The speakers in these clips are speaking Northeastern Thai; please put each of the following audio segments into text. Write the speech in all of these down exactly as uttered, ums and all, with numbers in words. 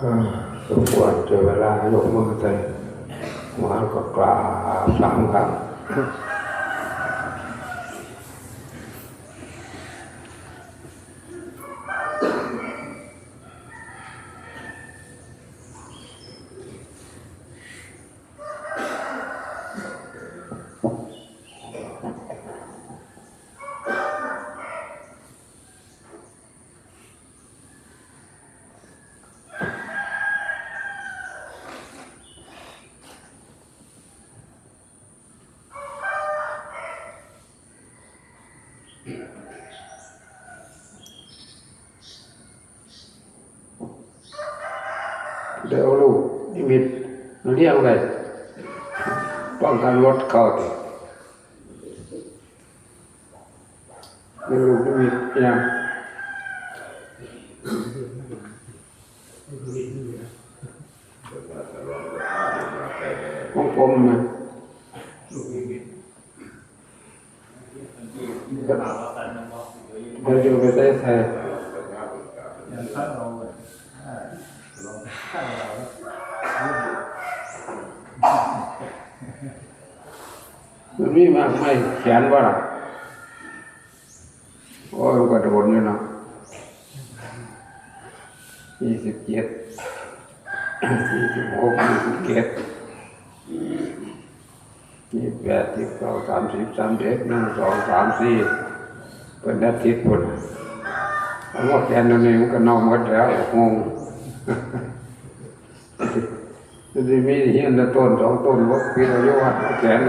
สมควรเจอเวลายกมือใส่หัวก็กราบสามครั้ง เดี๋ยวลูกนิมิตมาเลี้ยงไว้ป้องกันรถเข้าติ เดี๋ยวลูกนิมิตเนี่ยของผมนะ เดี๋ยวอยู่ไปใส่ใส่ มันมีมากไม่แขนว่าล่ะ โอ้ย มันก็โดนอยู่เนาะ ยี่สิบเจ็ด ยี่สิบหก ยี่สิบเจ็ด ยี่สิบแปด ยี่สิบเก้า สามสิบ สามสิบเอ็ด หนึ่ง สอง สาม สี่ เป็นอาทิตย์พุ่น เอาหมดแขนอันนี้มันก็เน่าหมดแล้ว งง มันสิมีเฮียนละต้นสองต้น บ่ปิดเอาอยู่วัดแขน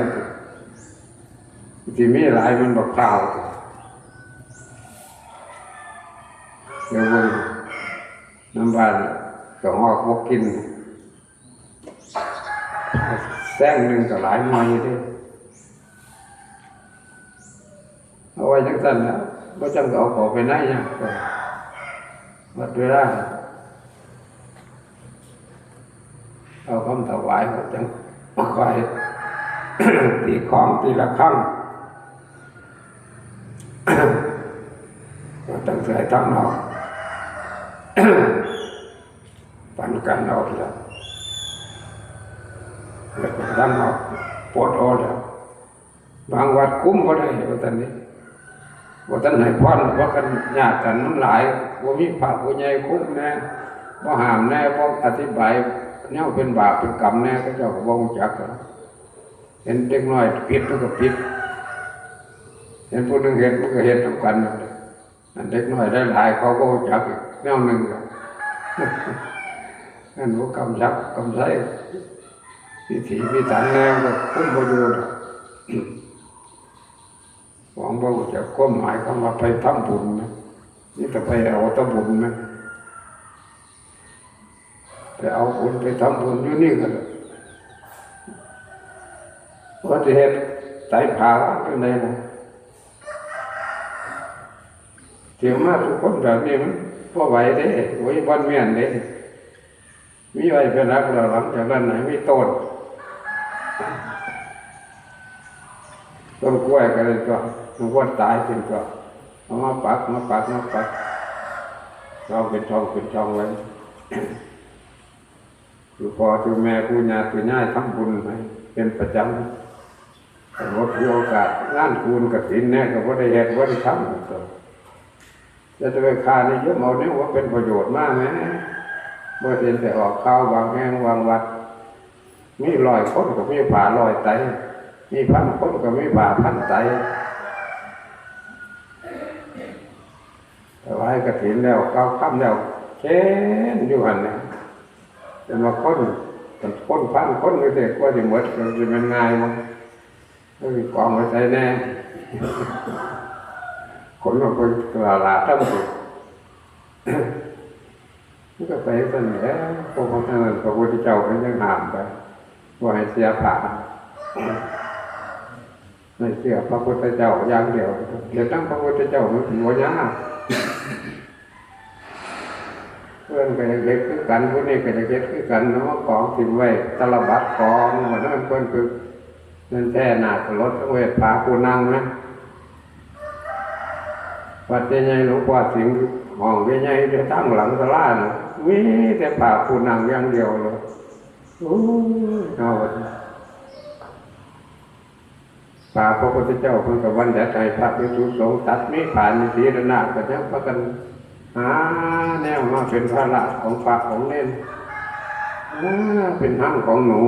สิมีหลายมันบักพร้าว เดี๋ยวเบิ่งน้ำบ้านก็งอกบ่กิน แซงหนึ่งก็หลายหน่วยอยู่เด้ เอาไว้จังซั่นนะ บ่จังก็เอาเข้าไปในหยัง ก็หมดเวลา เอาคำถวายก็จังค่อย ตีของตีละครั้ง ก็ตั้งใจทางนอก ปันกันเอาแล้ว แล้วก็ทางนอกปลดออกแล้ว บางวัดคุมบ่ได้ว่าซั่นนี่ บ่ทันให้พร เพราะกันญาติกันมันหลาย บ่มีพระผู้ใหญ่คุมแน่ บ่ห้ามแน่ บ่อธิบายแนวเป็นบาปเป็นกรรมแน่ เขาเจ้าก็บ่รู้จักกัน เห็นเด็กน้อยผิดมันก็ผิด เห็นผู้หนึ่งเฮ็ดมันก็เฮ็ดนำกัน อันเด็กน้อยหลายๆ เขาก็รู้จักอีกแนวหนึ่งล่ะ นั่นว่ากำชับกำชัย พิถีพิถันแน่ก็คุมบ่อยู่ดอก หวังว่าจะความหมายคำว่าไปทำบุญนะ นี่แต่ไปเอาแตะบุญนะ ไปเอาบุญไปทำบุญอยู่นี่กัน ว่าจะเฮ็ดไตรผาเป็นไงนะ เที่ยวมาทุกคนแบบนี้มันบ่ไหวเด้ โอ้ย บ่แม่นเด้ มีไว้เป็นหลักแล้ว หลังจากนั้นให้มีต้น ต้นกล้วยก็เลยตัว มันก็ตายเป็นตัว เอามาปัก มาปัก มาปัก ช่องเป็นช่องเป็นช่องไว้ คือพ่อคือแม่ ปู่ย่าตายายทำบุญให้เป็นประจำ แต่ว่าถือโอกาสงานบุญกฐินแน่ก็บ่ได้เฮ็ด บ่ได้ทำ จะจะไปค่านิยมเอาแนวว่าเป็นประโยชน์มาแหม บ่เห็นแต่ออกข่าวบางแห่งบางวัด มีร้อยคนก็มีผ้าร้อยไตร มีพันคนก็มีผ้าพันไตร ถวายกฐินแล้ว กล่าวคำแล้ว เช่นอยู่หั่นแหละ แต่ว่าคน คนพันคนนี่เด้ กว่าสิหมด มันสิแม่นง่ายบ่ เอ้ย กองไว้ใส่แน่ คนมันก็หลาๆ ทั้งหมด มันก็ไปซั่นแหละ เพราะว่าฉะนั้นพระพุทธเจ้าเพิ่นยังห้ามไป บ่ให้เสียพระ ให้เชื่อพระพุทธเจ้าอย่างเดียว เดี๋ยวตั้งพระพุทธเจ้ามันสิบ่ยาก เพิ่นก็อยากเฮ็ดคือกัน ผู้นี้ก็อยากเฮ็ดคือกัน เนาะ ของถิ่มไว้ตะละบัดของ ว่านั่นเพิ่นคือ นั่นแท้น่าสลดสังเวช พาผู้นั่งนะ วัดใหญ่ๆ หลวงพ่อสิงห์ ห้องใหญ่ๆ อยู่ทางหลังศาลาน่ะ มีแต่พระผู้นั่งอย่างเดียวเลย โอ้ย เอา พระพุทธเจ้าเพิ่นก็บัญญัติให้พระภิกษุสงฆ์ตัด มีผ้ามีสีและนาค ก็ยังพากันหาแนวมาเป็นภาระของพระของเณร อ่า เป็นหั้งของหนู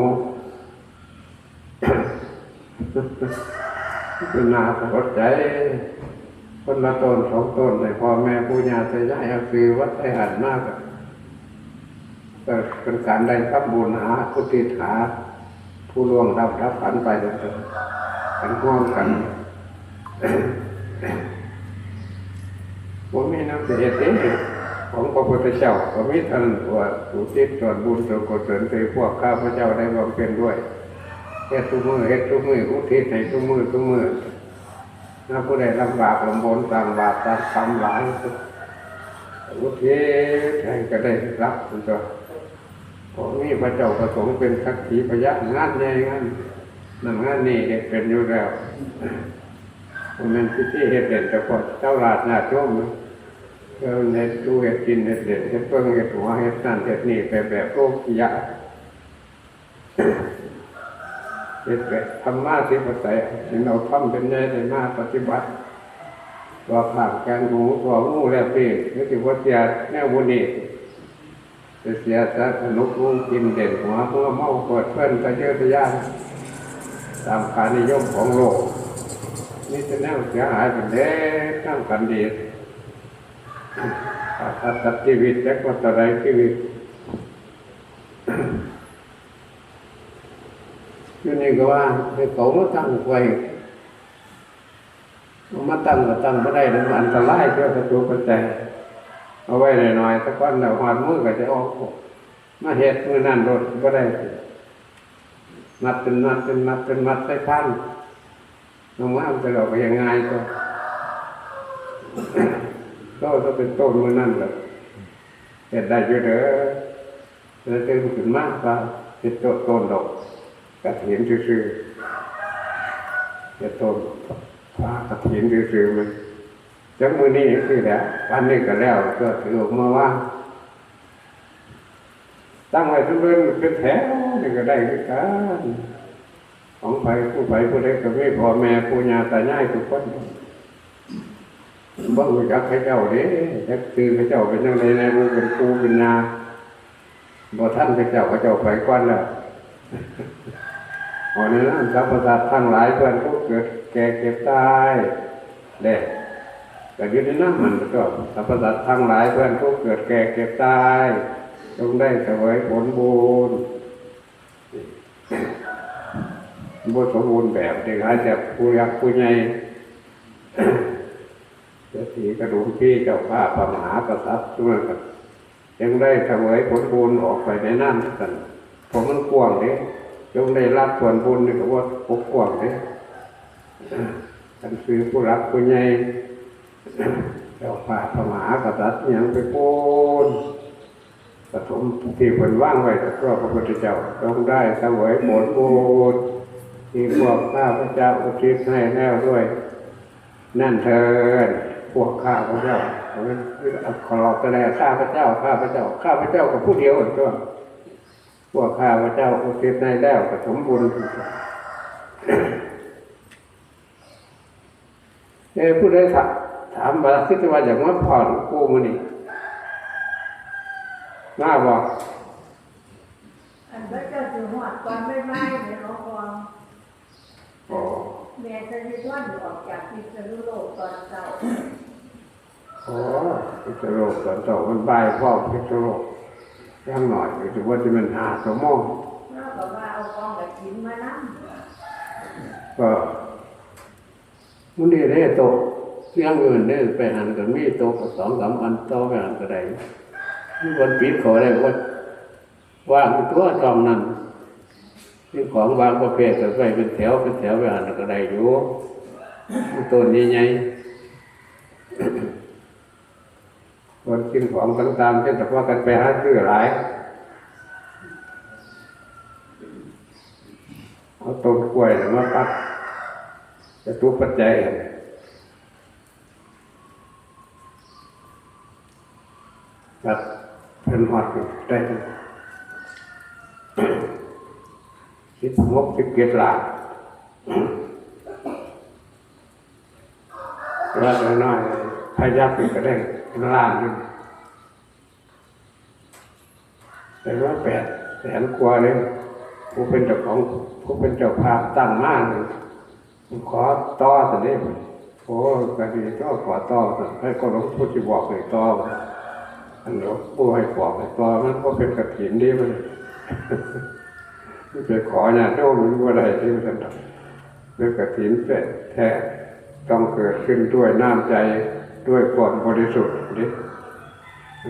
เป็นนาสะกดใจ คนละต้นสองต้น ให้พ่อแม่ปู่ย่าตายายเอาชื่อวัดไทหันมา ก็ ก็เป็นการได้ทำบุญหา อุทิศหา ผู้ล่วงลับดับขันไป เป็นห่วงกัน บ่มีแนวสิเฮ็ดเด้ ของพระพุทธเจ้าก็มีเท่านั้นตัว อุทิศส่วนบุญส่วนกุศล ที่พวกข้าพเจ้าได้บำเพ็ญด้วย เฮ็ดทุกมื้อ เฮ็ดทุกมื้อ อุทิศให้ทุกมื้อ ทุกมื้อ ถ้าผู้ใดลำบากลำบน สร้างบาปสร้างกรรมหลาย อุทิศให้ก็ได้รับมันก็ เพราะมีพระเจ้าประสงค์เป็นสักขีพยาน งานใหญ่งานนั่นงานนี้เฮ็ดเป็นอยู่แล้ว บ่แม่นพิธีเฮ็ดเล่นเฉพาะเจ้าราชญาติโยมนะ เพิ่นเฮ็ดอยู่เฮ็ดกินเฮ็ดเล่น เฮ็ดเบิ่งเฮ็ดหัว เฮ็ดนั่นเฮ็ดนี่ไปแบบโลกียะ เฮ็ดแบบธรรมาธิปไตย เห็นเอาธรรมเป็นใหญ่ ได้มาปฏิบัติ ตัวข้างแกงหมู ตัวงูแลบลิ้น หรือสิบ่เสียแนวบุญนี้ ไปเสียสัตว์สนุก กินเล่นหัวมัวเมา เพลิดเพลินทะเยอทะยาน ตามค่านิยมของโลก มีแต่แนวเสียหายเป็นเด็ด ทั้งกันดี อัตตชีวิต จักว่าเท่าใดชีวิต อยู่นี่ก็ว่าให้เขามาตั้งไว้ เอามาตั้งก็ตั้งบ่ได้ มันอันตราย ตัวประตูประแจ เอาไว้หน่อยๆ สักวันแล้วฮอดมื้อก็จะออก มาเฮ็ดมื้อนั้นโลดบ่ได้ มัดเป็นมัดเป็นมัดเป็นมัดใส่พาน ลงมามันจะเอาไปยังไงก็ ก็จะเป็นต้นมื้อนั้นแหละ เฮ็ดได้อยู่เด้อ แล้วตื่นขึ้นมาก็เฮ็ดต้น ต้นดอกกฐินซื่อๆ เฮ็ดต้นผ้ากฐินซื่อๆ มัน จักมื้อนี้จังซี่แหละ วันนี้ก็แล้ว ก็ถือออกมาว่าง ตั้งไว้ซุเบิ่งเป็นแถวนี่ก็ได้คือกัน ของไผผู้ไผผู้ใดก็มีพ่อแม่ปู่ย่าตายายทุกคน บ่รู้จักเขาเจ้าเด้ จักชื่อเขาเจ้าเป็นจั่งใดแน่ ผู้เป็นปู่เป็นย่า บ่ทันเขาเจ้า เขาเจ้าไปก่อนแล้ว ขอแนะนำสรรพสัตว์ทั้งหลาย เพื่อนทุกข์เกิดแก่เจ็บตาย เด้ ก็อยู่ในนั้นมันก็ สรรพสัตว์ทั้งหลาย เพื่อนทุกข์เกิดแก่เจ็บตาย จงได้เสวยผลบุญ บ่สมบูรณ์แบบ เด็กหายแต่ผู้ยักษ์ผู้ใหญ่ เศรษฐีกระดุมพี่ เจ้าข้าพระมหากษัตริย์ ทุกนั้นก็ยังได้เสวยผลบุญออกไปในนั้นกัน เพราะมันกว้างเด้ จงได้รับส่วนบุญนี่ก็ว่าปกกว้างเด้ กันคือผู้รักผู้ใหญ่ เจ้าข้าพระมหากษัตริย์ยังไปโกน ปฐมที่เพิ่นวางไว้กับพระพุทธเจ้า ต้องได้เสวยผลบุญที่พวกข้าพเจ้าอุทิศให้แล้วด้วย นั่นเถิด พวกข้าพเจ้า ขอรอบก็ได้ ข้าพเจ้า ข้าพเจ้า ข้าพเจ้ากับผู้เดียวตัว พวกข้าพเจ้าอุทิศให้แล้วก็สมบูรณ์ เอ้ย ผู้ใดถา- ถามว่า คิดว่าอยากมาพ้อหลวงปู่มื้อนี้ มาบ่ อันพระเจ้าสิฮอดตอนบ่ายๆ เนี่ย หลวงพ่อ อ๋อ แม่จะได้ด้วนออกจากพิษณุโลกตอนเช้า อ๋อ พิษณุโลกตอนเช้า มันบ่ายพร้อม พิษณุโลก อย่างน้อยก็ถือว่าจะเป็นห้าชั่วโมง แล้วก็ว่าเอากองกฐินมานำ ก็ มื้อนี้เด้ โต๊ะเสียงเงินเด้ ไปหั้นก็มีโต๊ะสองสามอัน ต่อไปหั้นก็ได้ มีวันปิดเขาได้ ว่าว่างตัวตองนั้น มีของบางประเภทก็ไปเป็นแถวเป็นแถว ไปหั้นก็ได้อยู่ ต้นใหญ่ๆ คนสิ่งของต่างๆ เช่นแต่ว่ากันไปหาซื้อหลาย เอาต้นกล้วยน่ะมาปักจตุปัจจัย บัดเพิ่นฮอดได้สิบหก สิบเจ็ดล้าน วัดน้อยๆ พระยักษ์นี่ก็ได้เป็นล้านอยู่ แต่ว่าแปดแสนกว่าเลย ผู้เป็นเจ้าของ ผู้เป็นเจ้าภาพตั้งมานี่ ขอต่อซะเด้ โอ้ ก็ดีต่อ ขอต่อ ให้ก็หลวงปู่สิบอกให้ต่อ อันหลวงปู่ให้บอกให้ต่อ มันบ่เป็นกฐินเด้ มัน มันไปขอญาติโยมมันบ่ได้เด้ ว่าซั่นดอก เป็นกฐินแท้ ต้องเกิดขึ้นด้วยน้ำใจ ด้วยความบริสุทธิ์เด้ เ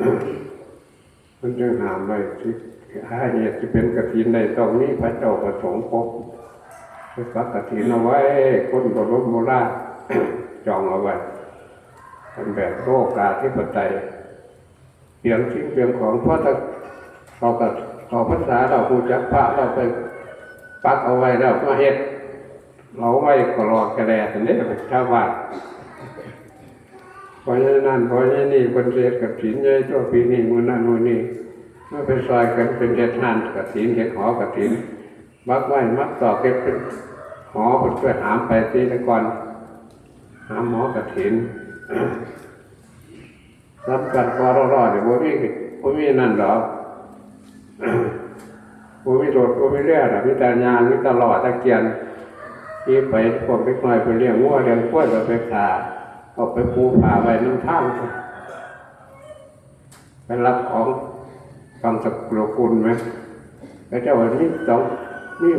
ออ มันจึงห้ามไว้ ที่หาเหตุที่เป็นกฐินได้ ต้องมีพระเจ้าประสงค์ครบ ไปปักกฐินเอาไว้ คนบรมโบราณ จองเอาไว้ เป็นแบบโลกาธิปไตย เตรียมสิ่งเตรียมของ เพราะถ้าเขาก็เขาพรรษา เรารู้จักพระ เราไปปักเอาไว้แล้วมาเฮ็ด เอาไว้ก็รอดกระแดดนี่ชาวบ้าน เพราะฉะนั้น เพราะฉะนั้นนี่เพิ่นเฮ็ดกฐินใหญ่ตัวปีนี้ มื้อนั้นมื้อนี้ มาไปซอยกันเป็นเฮ็ดงานกฐิน เฮ็ดหอกฐิน มักไว้มักตอกเฮ็ดเป็นหอ เพิ่นไปหามไปทีละก่อน หามหอกฐิน สำคัญกว่าล้อๆ นี่บ่มี บ่มีนั่นดอก บ่มีรถ บ่มีเรือดอก มีแต่ย่าง มีแต่ล้อแต่เกวียน ขี่ไป พวกเด็กน้อยไปเลี้ยงงัวเลี้ยงควาย ก็ไปฆ่า เอาไปปูผ้าไว้นำทาง ไปลักของบางสกุลไหม พระเจ้าวันนี้ต้องมี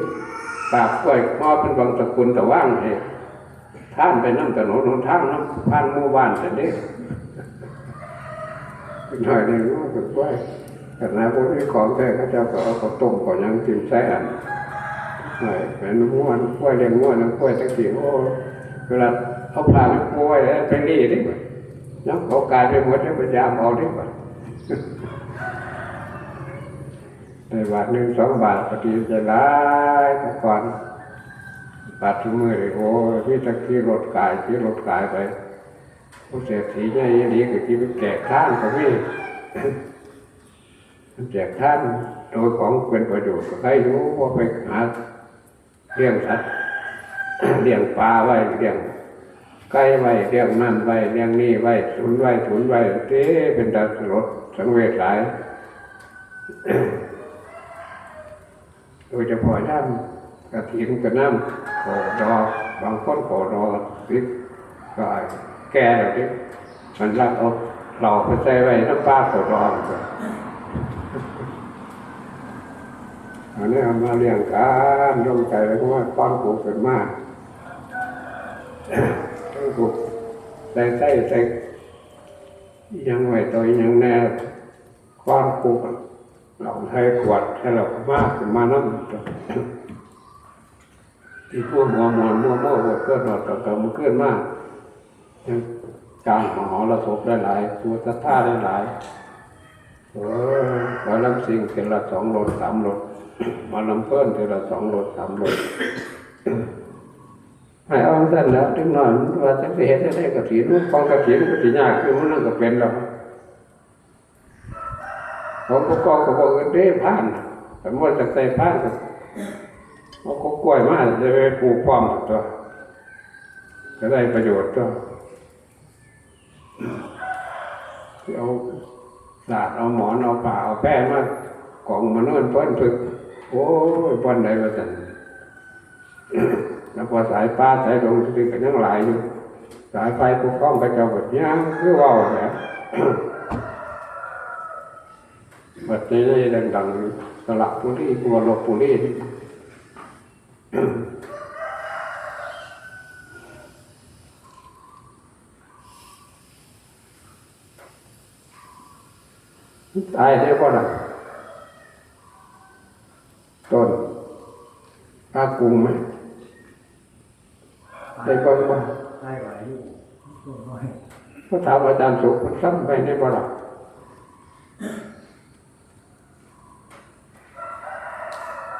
ปากกล้วย เพราะเป็นบางสกุลแต่ว่างให้ท่านไปนำถนนหนทางนำผ่านหมู่บ้านแต่เด้ หน่อยหนึ่งว่าเป็นกล้วย แต่นะพวกนี้ของแท้ เขาเจ้าก็เอาข้าวต้มข้าวหยังกินใส่อัน หน่อย แม่นงัว กล้วย เลี้ยงงัว นำกล้วยจักสิ โอ้ เวลาเอาผ้าไปกล้วยแล้วไปรีดนี่ ยังเขากายไปหมดแล้ว ไปยามเอาได้ปะ ได้บาทหนึ่งสองบาท ก็ดีใจหลาย แต่ก่อน บาททุกมื้อเลย โอ้ย มีแต่ขี่รถขาย ขี่รถขายไป ผู้เศรษฐีใหญ่อีหลีก็สิไปแจกทานก็มี แจกทานโดยของเป็นประโยชน์ก็ใครอยู่ ว่าไปหาเลี้ยงสัตว์ เลี้ยงปลาไว้ เลี้ยงไก่ไว้ เลี้ยงนั่นไว้ เลี้ยงนี่ไว้ ตุนไว้ ตุนไว้ เต้ เป็นตาสลดสังเวชหลาย โดยเฉพาะยามกฐินก็นำ ขอดอ บางคนขอดอ ติด ก็แก่แล้วเด้ มันลักเอาเหล้าไปใส่ไว้นำป่าขอดอ อันนี้เอามาเลี้ยงกัน ลงใจแล้วว่าก้อนกูเกิดมา ก้อนกูใส่ใส่ใส่ ยังไว้ตัวยังแน่ ก้อนกู เราใช้ขวด ใช้เรามากมานำ ที่พวกหัวมอนมัวเมาหมดก็นอนกับกำมือขึ้นมาก ยังกลางมหรสพหลายๆ ตัวศรัทธาหลายๆ เออ หมอลำซิ่งเทื่อละสองรถสามรถ หมอลำเพิ่นเทื่อละสองรถสามรถ ให้เอาสั้นแล้ว เด็กน้อยมันว่าจะไปเฮ็ดได้กฐิน ของกฐินก็สิยาก คือมันนั่นก็เป็นแล้ว ของพวกเก่าก็บอกเอิ้นเด้ พาน แต่เมื่อจากใส่พานก็เอากกล้วยมา จะไปปลูกพร้อมตัว ก็ได้ประโยชน์ตัว เอาสาด เอาหมอน เอาผ้า เอาแพรมา กองมานอนเพิ่นเพิ่น โอ้ย บ่อนใดว่าซั่น แล้วพอสายป่าสายดงที่ก็ยังหลายอยู่ สายไฟปกครองพระเจ้าแบบนี้คือเว้าแหละ บัดนี้ดังๆ สระบุรี ตัวลพบุรี ตายได้บ่ล่ะ ต้น ตากุงไหม ได้บ่บ่ ได้หลายอยู่ ต้นน้อย ก็ถามอาจารย์สุข มันซ้ำไปได้บ่ล่ะ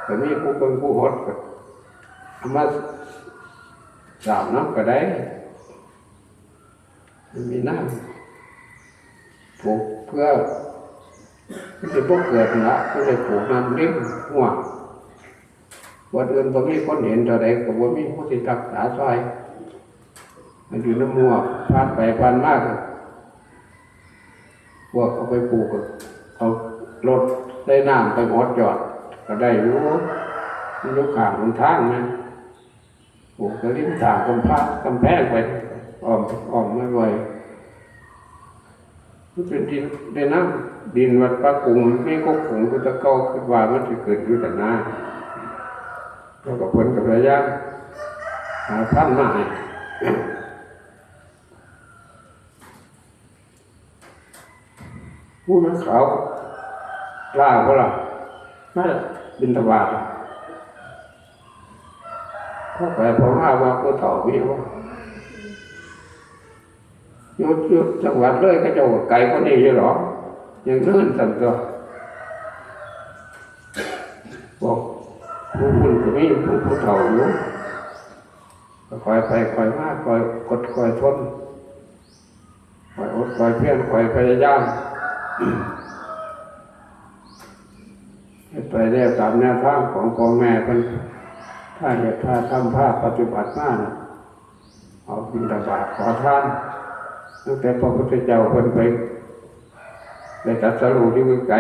แต่มีผู้เบิ่งผู้หดก็เอามาสามน้ำก็ได้ มันมีน้ำ ปลูกเพื่อมันสิบ่เกิดละ มันได้ปลูกน้ำริมห้วย วัดอื่นบ่มีคนเห็นเท่าใดก็บ่มีผู้สิรักษาซอย มันอยู่น้ำห้วย ผ่านไปผ่านมาก็ พวกเอาไปปลูกก็เอารถใส่น้ำไปหดจอด ก็ได้อยู่ มันอยู่ข้างหนทางนะ ปลูกก็ริมทางกำพร้ากำแพงไป อ้อม อ้อมไม่ไหว มันเป็นดิน ได้น้ำ ดินวัดป่ากุง มีกกขุงพุทธเก่า คิดว่ามันสิเกิดอยู่แต่นา แล้วก็เพิ่นก็พยายามหาพันธุ์มาให้ ผู้มันขาว กล้าบ่ล่ะ มาบิณฑบาต พอไปพอมาว่าผู้เฒ่ามีบ่ อยู่ อยู่จังหวัดเลย เขาเจ้าก็ไกลกว่านี้อยู่หรอก ยังเนินสั่นตัว บอกผู้บุญก็มีผู้ ผู้เฒ่าอยู่ ก็คอยไปคอยมา คอยกดคอยทน คอยอดคอยเพียร คอยพยายาม เฮ็ดไปแล้วตามแนวทางของพ่อแม่เพิ่น พาเฮ็ดพาทำ พาปฏิบัติมาน่ะ เอาบิณฑบาตขอทาน ตั้งแต่พระพุทธเจ้าเพิ่นไป ได้ตรัสรู้อยู่ไกล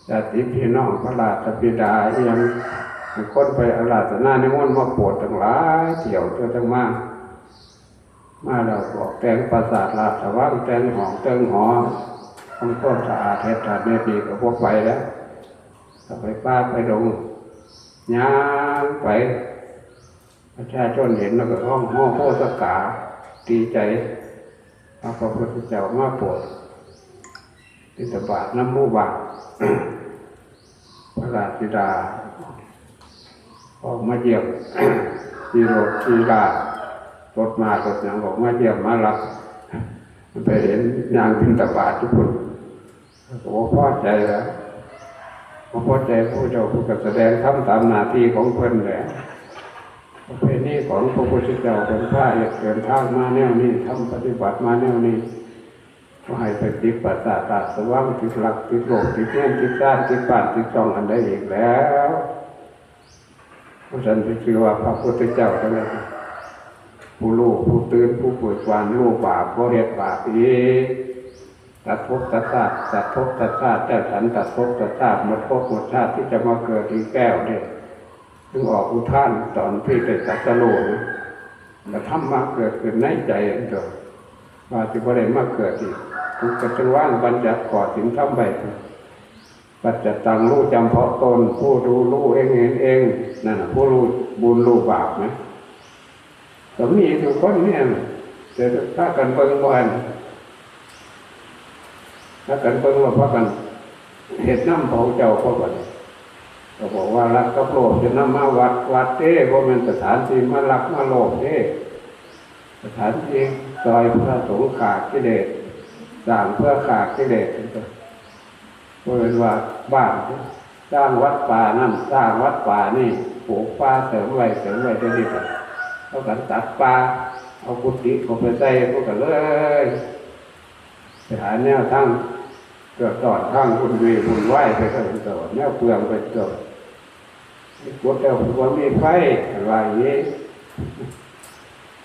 ญาติพี่น้องพระราชบิดาอีหยัง ให้คนไปอาราธนานิมนต์มาโปรดตั้งหลายเที่ยว เทื่อจั่งมา มาแล้วบอกแต่งปราสาทราชวัง แต่งห้องแต่งหอ ทำความสะอาด เฮ็ดนั่นเฮ็ดนี่ ก็บ่ไปแล้ว ก็ไปป่าไปดง ย่างไป ประชาชนเห็นแล้วก็ฮ้องฮ้อโฮสกา ดีใจ ว่าพระพุทธเจ้ามาโปรด บิณฑบาตนำหมู่บ้าน พระราชบิดา ออกมาเยี่ยม ขี่รถขี่ลา รถมารถหยังออกมาเยี่ยมมารับ ไปเห็นย่างบิณฑบาตอยู่พุ้น ก็บ่พอใจแล้ว บ่พอใจพระพุทธเจ้า เพิ่นก็แสดงธรรมตามหน้าที่ของเพิ่นแหละ ประเพณีของพระพุทธเจ้า เพิ่นพาเฮ็ดเดินทางมาแนวนี้ ทำปฏิบัติมาแนวนี้ บ่ให้ไปติดปราสาทราชวัง ติดหลัก ติดโลก ติดเงิน ติดซาน ติดบ้าน ติดช่องอันใดอีกแล้ว เพราะฉะนั้นจึงชื่อว่าพระพุทธเจ้าเท่านั้น ผู้รู้ ผู้ตื่น ผู้เบิกบาน รู้บาป บ่เฮ็ดบาปอีก ตัดภพตัดชาติ ตัดภพตัดชาติ เจ้าฉันตัดภพตัดชาติ หมดภพหมดชาติที่จะมาเกิดอีกแล้วเนี่ย ถึงออกอุทานตอนที่ได้ตรัสรู้นะ กระทำมาเกิดขึ้นในใจอันเดียว ว่าสิบ่ได้มาเกิดอีก ทุกข์ก็ต้องวางบัญญัติข้อศีลธรรมไว้ ปัจจตัง รู้จำเพาะตน ผู้รู้รู้เองเห็นเอง นั่นน่ะ ผู้รู้บุญรู้บาปนะ ก็มีทุกคนเนี่ย แต่พากันเบิ่งบ่หัน พากันเบิ่งว่าพากันเฮ็ดนำพระเจ้า เพราะว่าก็บอกว่ารักกับโลภจะนำมาวัด วัดเด้ บ่แม่นสถานที่มารักมาโลภเด้ สถานที่ซอยพระสงฆ์ฆ่ากิเลส สร้างเพื่อฆ่ากิเลส บ่แม่นว่าบ้าน สร้างวัดป่านั่น สร้างวัดป่านี่ ปลูกป่าเสริมไว้ เสริมไว้ เดี๋ยวนี้ก็ เขากันตัดป่า เอากุฏิเขาไปใส่ พวกกันเลย ไปหาแนวทาง เกิดตอนทางวุ่นวีวุ่นวายไปซะเป็นต้น แนวเปลืองไปเป็นต้น กดแล้วว่ามีไฟ ว่าอย่างนี้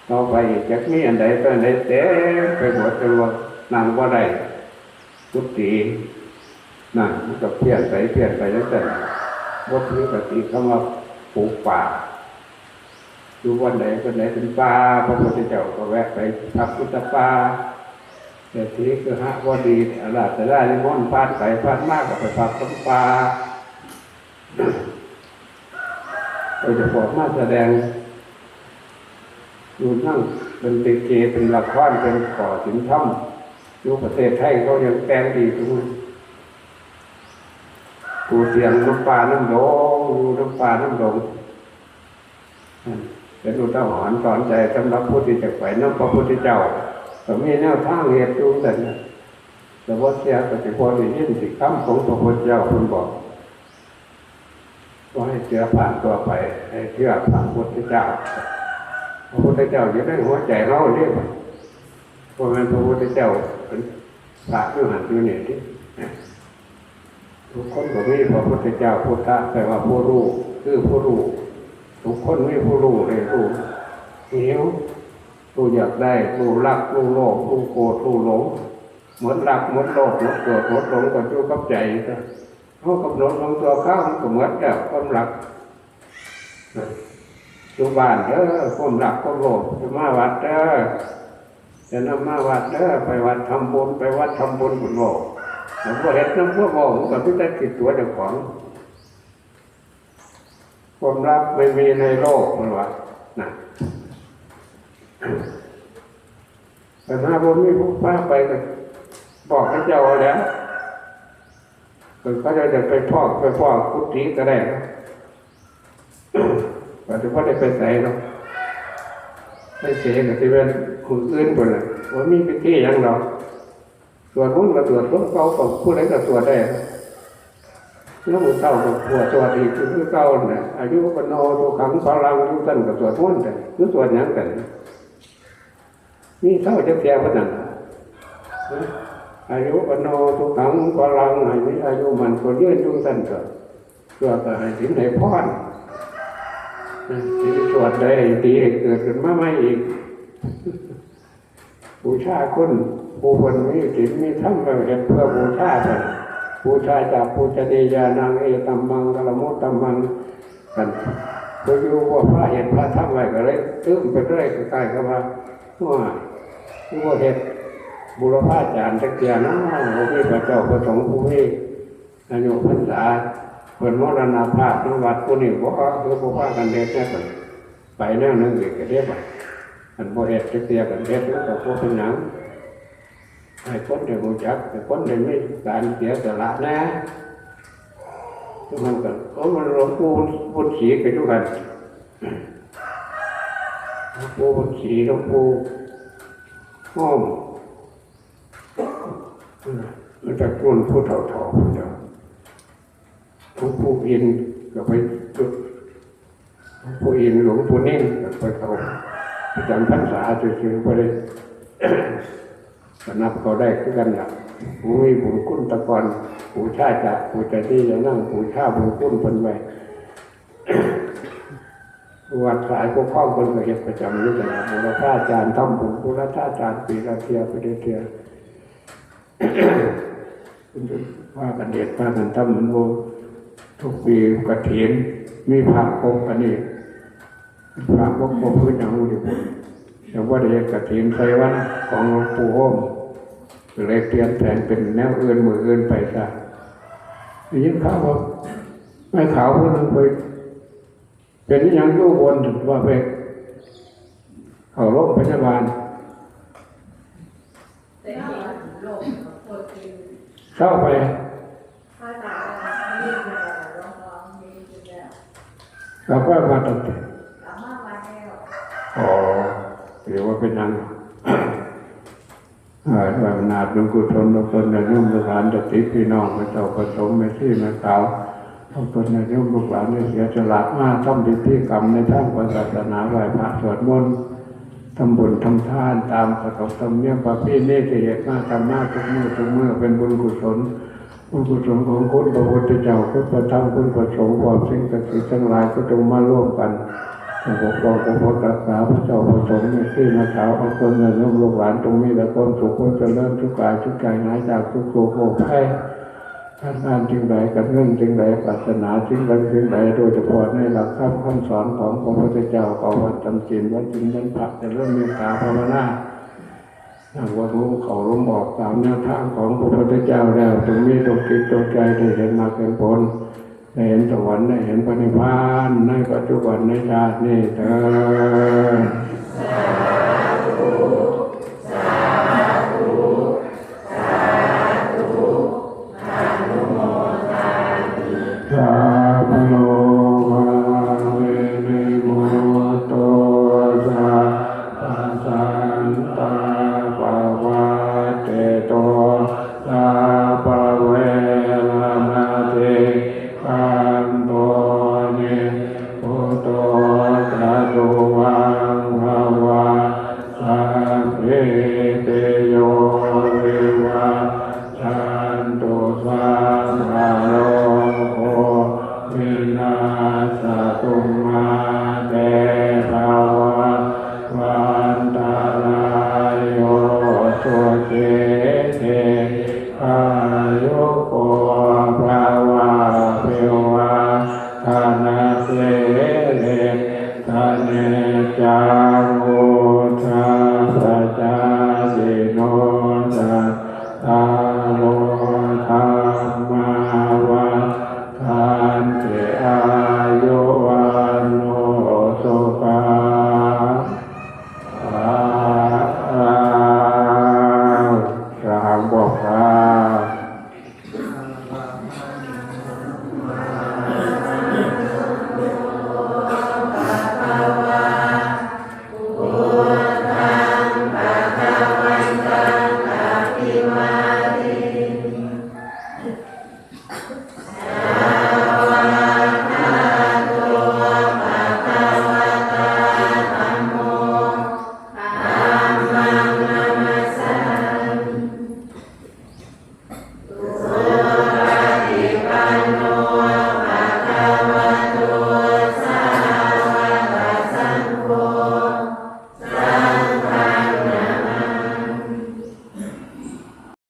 ต่อไปอีกจักมีอันใดตัวอันใดเต็มไปหมด จนว่านั่งบ่ได้ กุฏินั่น มันก็เพี้ยนไปเพี้ยนไปจังซั่น บ่ถือคติคำว่าปลูกป่า อยู่วันใดวันใดเป็นป่า พระพุทธเจ้าก็แวะไปพักพุทธป่า เศรษฐีคือหะวดี อาราธนานิมนต์ผ่านไปผ่านมาก็ไปพักตรงป่า โดยเฉพาะมาแสดง อยู่นั่งเป็นลิเก เป็นละคร เป็นข้อศีลธรรม อยู่ประเทศไทยเขายังแต่งดีทุกมื้อ ผู้เสียงน้ำป่าน้ำดง อยู่น้ำป่าน้ำดง เป็นอุทาหรณ์สอนใจสำหรับผู้ที่จะไปนำพระพุทธเจ้า ก็มีแนวทางเฮ็ดอยู่นั่นน่ะ แต่บ่เชื่อก็สิบ่ได้ยินสิคำของพระพุทธเจ้าเพิ่นบอก บ่ให้เชื่อพระทั่วไป ให้เชื่อพระพุทธเจ้า พระพุทธเจ้าอยู่ในหัวใจเฮาเด้ บ่แม่นพระพุทธเจ้าเป็น พระอยู่หั่นอยู่นี่ติ ทุกคนก็มีพระพุทธเจ้า พุทธะแปลว่าผู้รู้ คือผู้รู้ ทุกคนมีผู้รู้เลย รู้หิว รู้อยากได้ รู้รัก รู้โลภ รู้โกรธ รู้หลง หมดรัก หมดโลภ หมดโกรธ หมดหลง ก็อยู่กับใจซะ เฮากำหนดลงตัวเข้ามันก็หมดแล้ว ความรัก อยู่บ้านเด้อ ความรัก ความโลภ จะมาวัดเด้อ จะนำมาวัดเด้อ ไปวัดทำบุญ ไปวัดทำบุญ เพิ่นเว้า แต่บ่เฮ็ดนำ พวกเว้า มันก็มีแต่คิดตัวเจ้าของ ความรักไม่มีในโลก เพิ่นว่า นะ แต่ถ้าบ่มีผู้พาไปก็บอกเขาเจ้าเอาแหล้ว เพิ่นเขาเจ้าจะไปพ้อ ไปพ้อกุฏิก็ได้ ก็สิบ่ได้ไปไสเนาะ ไปเสก็สิแม่นผู้อื่นพุ้นล่ะ บ่มีพิธีหยังดอก สวดมนต์ก็สวดคือเก่า ก็ผู้ใดก็สวดได้ ยามมื้อเช้าก็สวด สวดอีกคือเก่านั่นแหละ อายุวัณโณ สุขัง พลัง อยู่ซั่นก็สวดมนต์ แต่คือสวดหยังกัน มีเท่าจักเที่ยบ่นั่น อายุวัณโณ สุขัง พลัง ให้มีอายุมั่นขวัญยืนอยู่ซั่นก็ เพื่อก็ให้ศีลให้พร สิสวดได้ดีให้เกิดขึ้นมาใหม่อีก บูชาคุณผู้เพิ่นมีศีลมีธรรมไว้ เฮ็ดเพื่อบูชาเพิ่น บูชาจะปูชนียานัง เอตัมมังคลมุตตมัง กัน ผู้อยู่บ่พาเฮ็ดพาทำไว้ก็เลยตึมไปเลย คล้ายๆกับว่า โอ้ย คือบ่เฮ็ดบุรพาจารย์จักเที่ยเนาะ บ่มีพระเจ้าพระสงฆ์ผู้มีอายุพรรษา เพิ่นมรณภาพนำวัดผู้นี้บ่ คือบ่พากันเฮ็ดแนวนั้น ไปแนวหนึ่งอีกก็เด้บัด คันบ่เฮ็ดจักเที่ย คันเฮ็ดมันก็บ่เป็นหยัง ให้คนได้รู้จัก ให้คนได้มีการเสียสละแหน่ มันก็ โอ้ มันหลวงปู่บุญศรีก็อยู่หั่น หลวงปู่บุญศรี หลวงปู่ห้อม มันตระกูลผู้เฒ่าๆ พุ้นเด้อ หลวงปู่อินก็ไปจุด หลวงปู่อิน หลวงปู่นิ่มก็ไปเข้าประจำพรรษาซื่อๆ บ่ได้ ก็นับเขาได้คือกันล่ะ ผู้มีบุญคุณแตะก่อน บูชาจะปูชนียานัง บูชาบุญคุณเพิ่นไว้ วัดสายปกครองเพิ่นก็เฮ็ดประจำอยู่ตลอด บูรพาจารย์ทำบุญ บูรพาจารย์ปีละเทื่อ ปีละเทื่อ พากันเฮ็ด พากันทำ มันบ่ ทุกปีกฐิน มีพระครบ อันนี้ พระบ่ครบคือหยังอยู่นี่ ยังบ่ได้เฮ็ดกฐินใส่วันของหลวงปู่โฮม ก็เลยเปลี่ยนแผนเป็นแนวอื่น มื้ออื่นไปซะ ได้ยินข่าวว่าแม่ขาวผู้หนึ่งไป เป็นอิหยังอยู่อุบล ว่าไปเข้าโรงพยาบาล เศร้าไป กลับมาวัดตั้งแต่ อ๋อ ถือว่าเป็นหยัง เอ่อ ด้วยอำนาจบุญกุศลของตนญาติโยมลูกหลาน ญาติพี่น้อง พระเจ้าพระสงฆ์ แม่ชีแม่ขาว ของตนญาติโยมลูกหลาน ได้เสียสละมาทำพิธีกรรมในทางพระศาสนา ไหว้พระสวดมนต์ ทำบุญทำทานตามขนบธรรมเนียมประเพณีที่เฮ็ดมา ทำมาทุกมื้อทุกมื้อ เป็นบุญกุศล บุญกุศลของคุณพระพุทธเจ้า คุณพระธรรม คุณพระสงฆ์ พร้อมสิ่งศักดิ์สิทธิ์ทั้งหลายก็จงมาร่วมกัน จงปกป้องปกปักรักษาพระเจ้าพระสงฆ์ แม่ชีแม่ขาว ของตนญาติโยมลูกหลาน จงมีแต่ความสุขความเจริญ สุขกายสุขใจ หายจากทุกข์โศกโรคภัย การงานสิ่งใด การเงินสิ่งใด ปรารถนาสิ่งใดสิ่งใด โดยเฉพาะในหลักธรรมคำสอนของพระพุทธเจ้า เข้าวัดจำศีล วันศีลวันพระ เจริญเมตตาภาวนา นั่งวัดรู้เข้าลมออกตามแนวทางของพระพุทธเจ้าแล้ว จงมีดวงจิตดวงใจได้เห็นมรรคเห็นผล ได้เห็นสวรรค์ ได้เห็นพระนิพพาน ในปัจจุบันในชาตินี้เทอญ